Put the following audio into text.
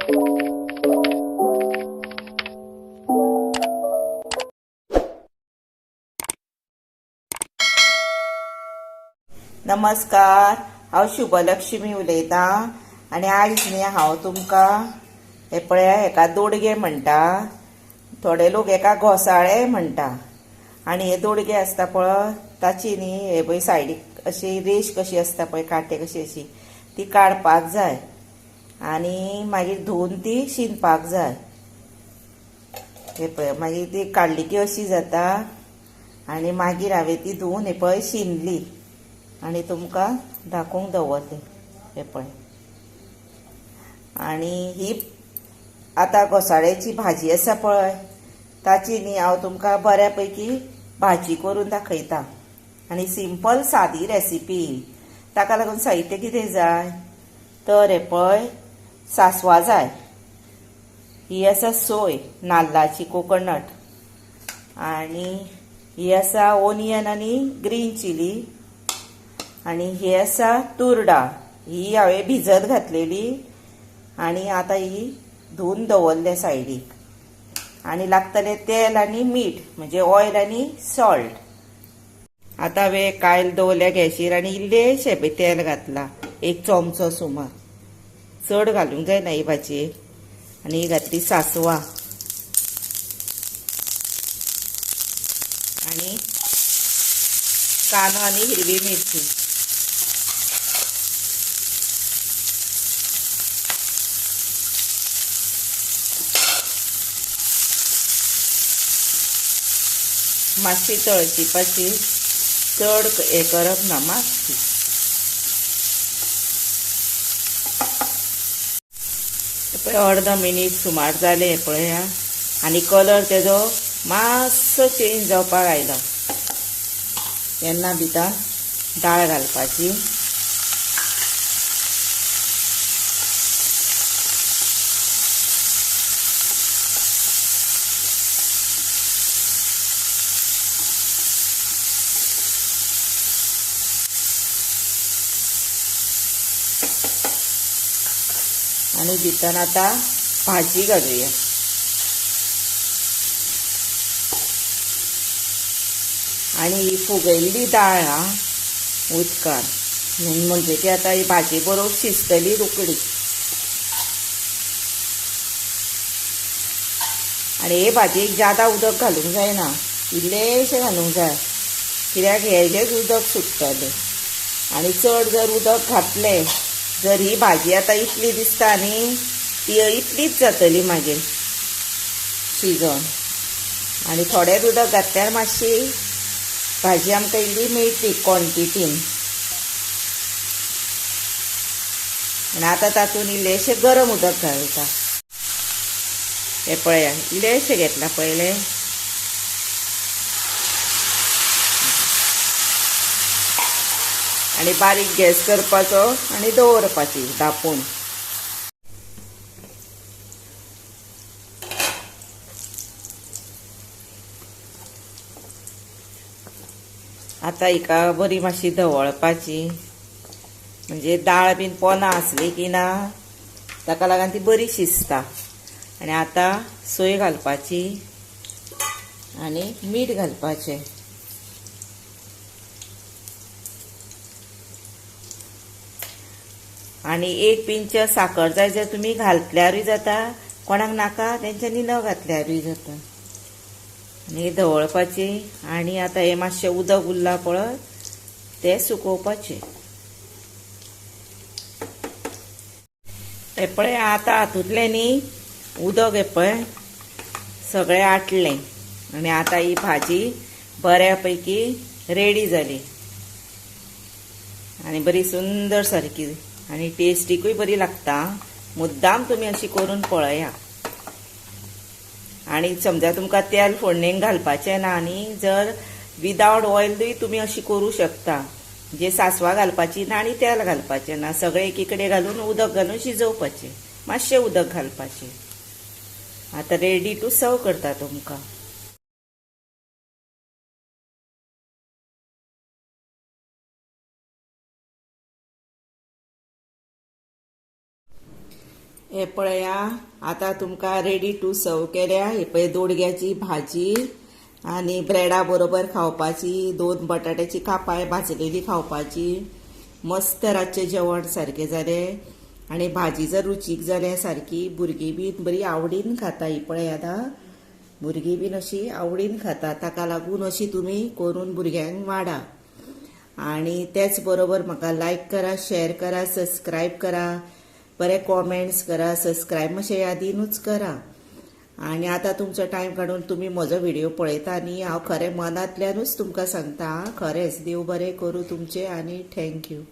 नमस्कार, हांव शुभलक्ष्मी उलयतां आनी आयज न्ही हांव तुमकां हे पळया हेका दोडगे म्हणटा, थोडे लोक हेका घोसाळे म्हणटा. आनी हे दोडगे आसता पळय ताची न्ही हे पळय सायडीक अशी रेश कशी आसता पळय, कांटे कशी अशी ती काडपाक जाय आनी मागीर धुवन ती शिनपाक जाय. हे पळय मागीर ती काडली की अशी जाता आनी मागीर हांवें ती धुवन हे पळय शिनली आनी तुमकां दाखोवंक दवरली. हे पळय आनी ही आतां घोसाळ्याची भाजी आसा पळय ताची न्ही हांव तुमकां बऱ्या पैकी भाजी करून दाखयता. आनी सिंपल सादी रेसिपी. ताका लागून साहित्य कितें जाय तर हे पळय सांसवां जाय, ही आसा सोय नाल्लाची कोकोनट, आनी ही आसा ओनियन आनी ग्रीन चिली, आनी ही आसा तूर डाळ, ही हांवें भिजत घातलेली आनी आतां ही धुवन दवरल्या सायडीक. आनी लागतलें तेल आनी मीठ, म्हणजे ऑयल आनी सॉल्ट. आतां हांवें कायल दवरल्या गॅशीर आनी इल्लेशें पळय तेल घातलां, एक चमचो सुमार, चड घालूंक जायना ही भाजयेक. आनी ही घातली सांसवां आनी कांदो आनी हिरवी मिरची. मातशी तळची पाची, चड हें करप ना, मातशी. पळय अर्द मिनीट सुमार जालें पळया आनी कलर तेजो मातसो चेंज जावपाक आयलो. तेन्ना भितर डाळ घालपाची. आनी भितर आतां भाजी घालुया. आनी ही फुगयल्ली डाळ हा उदकान, म्हणजे ती आतां ही भाजी बरोबर शिजतली रोखडी. आनी हे भाजयेक जादा उदक घालूंक जायना, इल्लेशें घालूंक जाय, कित्याक हेजेंच उदक सुट्टलें. आनी चड जर उदक घातलें जर ही भाजी आतां इतली दिसता न्ही ती इतलीच जातली मागीर शिजोन. आनी थोडेंच उदक घातल्यार मातशी भाजी आमकां इल्ली मेळटली क्वॉन्टिटीन. आनी आतां तातूंत इल्लेशें गरम उदक घालता. हें पळया इल्लेशें घेतलां पयलें. आनी बारीक गॅस करपाचो आनी दवरपाची धांपून. आतां हिका बरी मातशी धवळपाची, म्हणजे दाळ बीन पोना आसली की ना ताका लागून ती बरी शिजता. आनी आतां सोय घालपाची आनी मीठ घालपाचें. आनी एक पिंच साकर जाय जर तुमी घातल्यारूय जाता, कोणाक नाका तेंच्यांनी न घातल्यारूय जाता. आनी धवळपाची आनी आतां हें मातशें उदक उरलां पळय तें सुकोवपाचें. हें पळय आतां हातूंतलें न्ही उदक हें पळय सगळें आटलें आनी आतां ही भाजी बऱ्या पैकी रेडी जाली आनी बरी सुंदर सारकी आनी टेस्टिकूय बरी लागता. मुद्दाम तुमी अशी करून पळया. आनी समजा तुमकां तेल फोडणेक घालपाचें ना न्ही, जर विदावट ऑयलूय तुमी अशी करूं शकता. म्हणजे सांसवां घालपाची ना आनी तेल घालपाचें ना, सगळें एकी कडेन घालून उदक घालून शिजोवपाचें, मातशें उदक घालपाचें. आतां रेडी टू सर्व करता तुमकां. हे पळया, आतां तुमकां रेडी टू सर्व केल्या. हे पळय दोडग्याची भाजी आनी ब्रेडा बरोबर खावपाची, 2 बटाट्याची कापाय भाजलेली खावपाची. मस्त रातचें जेवण सारकें जालें आनी भाजी जर रुचीक जाल्या सारकी, भुरगीं बीन बरी आवडीन खाता. ही पळय आतां भुरगीं बीन अशी आवडीन खाता, ताका लागून अशी तुमी करून भुरग्यांक वाडा. आनी तेच बरोबर म्हाका लायक करा, शेअर करा, सबस्क्रायब करा, बरे कॉमेंट्स करा. सबस्क्रायब मातशें यादीनूच करा. आनी आतां तुमचो टायम काडून तुमी म्हजो व्हिडियो पळयता न्ही, हांव खरें मनांतल्यानूच तुमकां सांगता, खरेंच देव बरें करूं तुमचें आनी thank you.